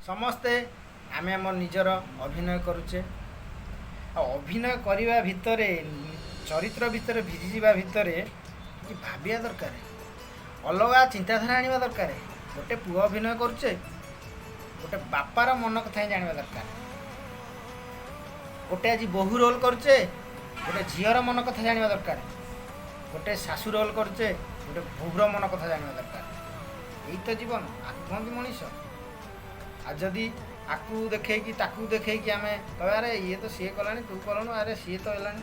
ସମସ୍ତେ ଆମେ ଆମ ନିଜର ଅଭିନୟ କରୁଛେ। ଆଉ ଅଭିନୟ କରିବା ଭିତରେ, ଚରିତ୍ର ଭିତରେ ଭିଜିଯିବା ଭିତରେ କିଛି ଭାବିବା ଦରକାର, ଅଲଗା ଚିନ୍ତାଧାରା ଆଣିବା ଦରକାର। ଗୋଟେ ପୁଅ ଅଭିନୟ କରୁଛେ, ଗୋଟେ ବାପାର ମନ କଥା ହିଁ ଜାଣିବା ଦରକାର। ଗୋଟେ ଆଜି ବୋହୂ ରୋଲ୍ କରୁଛେ, ଗୋଟେ ଝିଅର ମନ କଥା ଜାଣିବା ଦରକାର। ଗୋଟେ ଶାଶୁ ରୋଲ୍ କରୁଛେ, ଗୋଟେ ବୋହୂର ମନ କଥା ଜାଣିବା ଦରକାର। ଏଇ ତ ଜୀବନ, ଆକୁ କୁହନ୍ତି ମଣିଷ। ଆଉ ଯଦି ଆକୁ ଦେଖେଇକି ତାକୁ ଦେଖେଇକି ଆମେ କହିବା, ଆରେ ଇଏ ତ ସିଏ କଲାଣି, ତୁ କଲୁଣୁ, ଆରେ ସିଏ ତ ହେଲାଣି,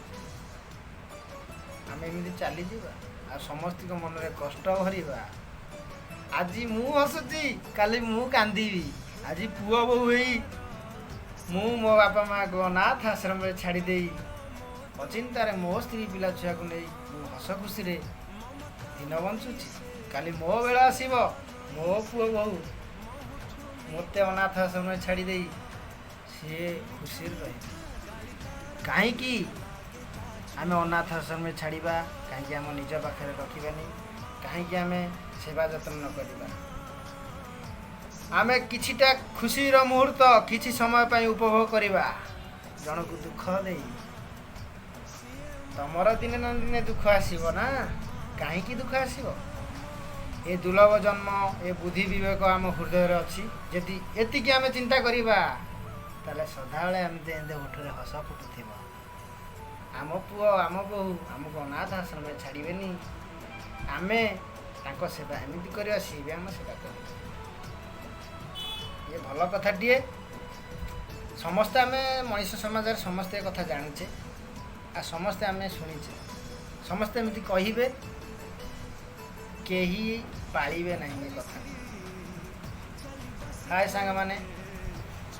ଆମେ ଏମିତି ଚାଲିଯିବା ଆଉ ସମସ୍ତଙ୍କ ମନରେ କଷ୍ଟ ଭରିବା। ଆଜି ମୁଁ ହସୁଛି, କାଲି ମୁଁ କାନ୍ଦିବି। ଆଜି ପୁଅ ବୋହୂ ହେଇ ମୁଁ ମୋ ବାପା ମାଆକୁ ଅନାଥ ଆଶ୍ରମରେ ଛାଡ଼ି ଦେଇ ଅଚିନ୍ତାରେ ମୋ ସ୍ତ୍ରୀ ପିଲା ଛୁଆକୁ ନେଇ ମୁଁ ହସ ଖୁସିରେ ଦିନ ବଞ୍ଚୁଛି। କାଲି ମୋ ବେଳ ଆସିବ, ମୋ ପୁଅ ବୋହୂ ମୋତେ ଅନାଥ ଆଶ୍ରମରେ ଛାଡ଼ି ଦେଇ ସିଏ ଖୁସିରେ ରହିବେ। କାହିଁକି ଆମେ ଅନାଥ ଆଶ୍ରମରେ ଛାଡ଼ିବା? କାହିଁକି ଆମ ନିଜ ପାଖରେ ରଖିବାନି? କାହିଁକି ଆମେ ସେବା ଯତ୍ନ ନ କରିବା? ଆମେ କିଛିଟା ଖୁସିର ମୁହୂର୍ତ୍ତ କିଛି ସମୟ ପାଇଁ ଉପଭୋଗ କରିବା ଜଣକୁ ଦୁଃଖ ଦେଇ। ତମର ଦିନେ ନା ଦିନେ ଦୁଃଖ ଆସିବ ନା? କାହିଁକି ଦୁଃଖ ଆସିବ? ଏ ଦୁର୍ଲଭ ଜନ୍ମ, ଏ ବୁଦ୍ଧି ବିବେକ ଆମ ହୃଦୟରେ ଅଛି। ଯଦି ଏତିକି ଆମେ ଚିନ୍ତା କରିବା, ତାହେଲେ ସଦାବେଳେ ଏମିତି ଏମିତି ଓଠରେ ହସ ଫୁଟୁଥିବ। ଆମ ପୁଅ, ଆମ ବୋହୂ ଆମକୁ ଅନାଥ ଆଶ୍ରମରେ ଛାଡ଼ିବେନି। ଆମେ ତାଙ୍କ ସେବା ଏମିତି କରିବା, ସିଏ ବି ଆମ ସେବା କରିବେ। ଇଏ ଭଲ କଥାଟିଏ। ସମସ୍ତେ ଆମେ ମଣିଷ ସମାଜରେ ସମସ୍ତେ ଏ କଥା ଜାଣୁଛେ ଆଉ ସମସ୍ତେ ଆମେ ଶୁଣିଛେ। ସମସ୍ତେ ଏମିତି କହିବେ, କେହି ପାଳିବେ ନାହିଁ ଏ କଥା। ହାଏ ସାଙ୍ଗମାନେ,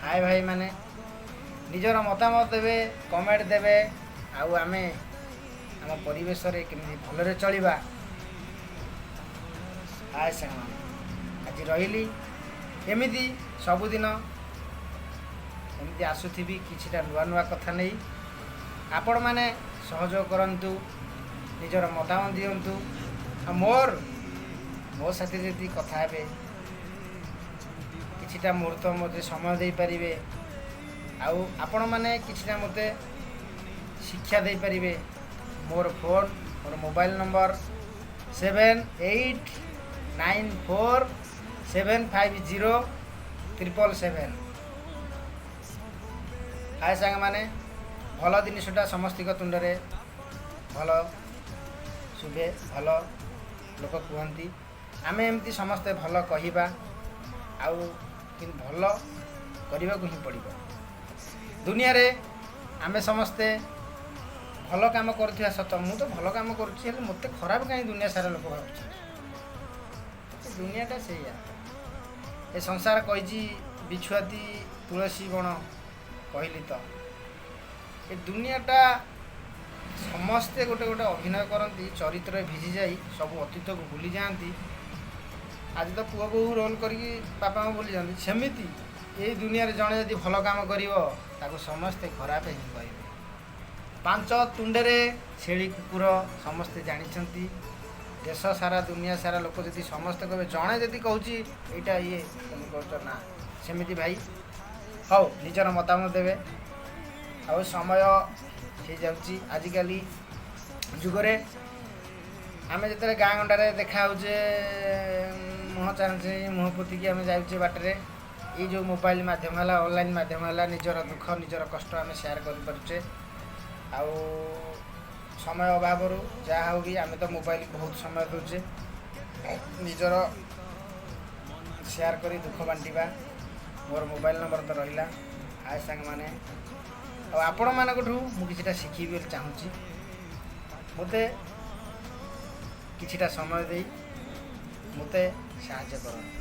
ହାଏ ଭାଇମାନେ, ନିଜର ମତାମତ ଦେବେ, କମେଣ୍ଟ ଦେବେ, ଆଉ ଆମେ ଆମ ପରିବେଶରେ କେମିତି ଭଲରେ ଚଳିବା। ହାଏ ସାଙ୍ଗମାନେ, ଆଜି ରହିଲି। ଏମିତି ସବୁଦିନ ଏମିତି ଆସୁଥିବି କିଛିଟା ନୂଆ ନୂଆ କଥା ନେଇ। ଆପଣମାନେ ସହଯୋଗ କରନ୍ତୁ, ନିଜର ମତାମତ ଦିଅନ୍ତୁ, ଆଉ ମୋ ସାଥିରେ ଯଦି କଥା ହେବେ, କିଛିଟା ମୁହୂର୍ତ୍ତ ମୋତେ ସମୟ ଦେଇପାରିବେ, ଆଉ ଆପଣମାନେ କିଛିଟା ମୋତେ ଶିକ୍ଷା ଦେଇପାରିବେ। ମୋର ଫୋନ୍, ମୋର ମୋବାଇଲ୍ ନମ୍ବର 7894750777। ହାଏ ସାଙ୍ଗମାନେ, ଭଲ ଜିନିଷଟା ସମସ୍ତଙ୍କ ତୁଣ୍ଡରେ ଭଲ ଶୁଭେ, ଭଲ ଲୋକ କୁହନ୍ତି। ଆମେ ଏମିତି ସମସ୍ତେ ଭଲ କହିବା, ଆଉ କିନ୍ତୁ ଭଲ କରିବାକୁ ହିଁ ପଡ଼ିବ। ଦୁନିଆରେ ଆମେ ସମସ୍ତେ ଭଲ କାମ କରୁଥିବା ସତ। ମୁଁ ତ ଭଲ କାମ କରୁଛି, ହେଲେ ମୋତେ ଖରାପ କାହିଁ ଦୁନିଆ ସାରା ଲୋକ ଭାବୁଛନ୍ତି? ଏ ଦୁନିଆଟା ସେଇଆ। ଏ ସଂସାର କହିଛି ବିଛୁଆତି ତୁଳସୀ ବଣ, କହିଲି ତ। ଏ ଦୁନିଆଟା ସମସ୍ତେ ଗୋଟେ ଗୋଟେ ଅଭିନୟ କରନ୍ତି, ଚରିତ୍ରରେ ଭିଜି ଯାଇ ସବୁ ଅତୀତକୁ ଭୁଲି ଯାଆନ୍ତି। ଆଜି ତ ପୁଅ ବୋହୂ ରୋଲ୍ କରିକି ବାପା ମା ଭୁଲି ଯାଆନ୍ତି। ସେମିତି ଏଇ ଦୁନିଆରେ ଜଣେ ଯଦି ଭଲ କାମ କରିବ, ତାକୁ ସମସ୍ତେ ଖରାପ ହିଁ କହିବେ। ପାଞ୍ଚ ତୁଣ୍ଡରେ ଛେଳି କୁକୁର ସମସ୍ତେ ଜାଣିଛନ୍ତି। ଦେଶ ସାରା, ଦୁନିଆ ସାରା ଲୋକ ଯଦି ସମସ୍ତେ କହିବେ, ଜଣେ ଯଦି କହୁଛି ଏଇଟା ଇଏ ତମେ କହୁଛ ନା, ସେମିତି ଭାଇ। ହଉ, ନିଜର ମତାମତ ଦେବେ। ଆଉ ସମୟ ହେଇଯାଉଛି। ଆଜିକାଲି ଯୁଗରେ ଆମେ ଯେତେବେଳେ ଗାଁ ଗଣ୍ଡାରେ ଦେଖା ହେଉଛେ, ମୁହଁ ଚାହୁଁଛେ, ମୁହଁ ପୋତିକି ଆମେ ଯାଉଛେ ବାଟରେ। ଏଇ ଯେଉଁ ମୋବାଇଲ ମାଧ୍ୟମ ହେଲା, ଅନଲାଇନ୍ ମାଧ୍ୟମ ହେଲା, ନିଜର ଦୁଃଖ, ନିଜର କଷ୍ଟ ଆମେ ସେୟାର କରିପାରୁଛେ। ଆଉ ସମୟ ଅଭାବରୁ ଯାହା ହଉ ବି ଆମେ ତ ମୋବାଇଲ ବହୁତ ସମୟ ଦେଉଛେ, ନିଜର ସେୟାର କରି ଦୁଃଖ ବାଣ୍ଟିବା। ମୋର ମୋବାଇଲ ନମ୍ବର ତ ରହିଲା। ହାଏ ସାଙ୍ଗମାନେ, ଆଉ ଆପଣମାନଙ୍କଠୁ ମୁଁ କିଛିଟା ଶିଖିବି ବୋଲି ଚାହୁଁଛି। ମୋତେ କିଛିଟା ସମୟ ଦେଇ ମୋତେ ସାହାଯ୍ୟ କରନ୍ତୁ।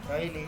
ରହିଲି।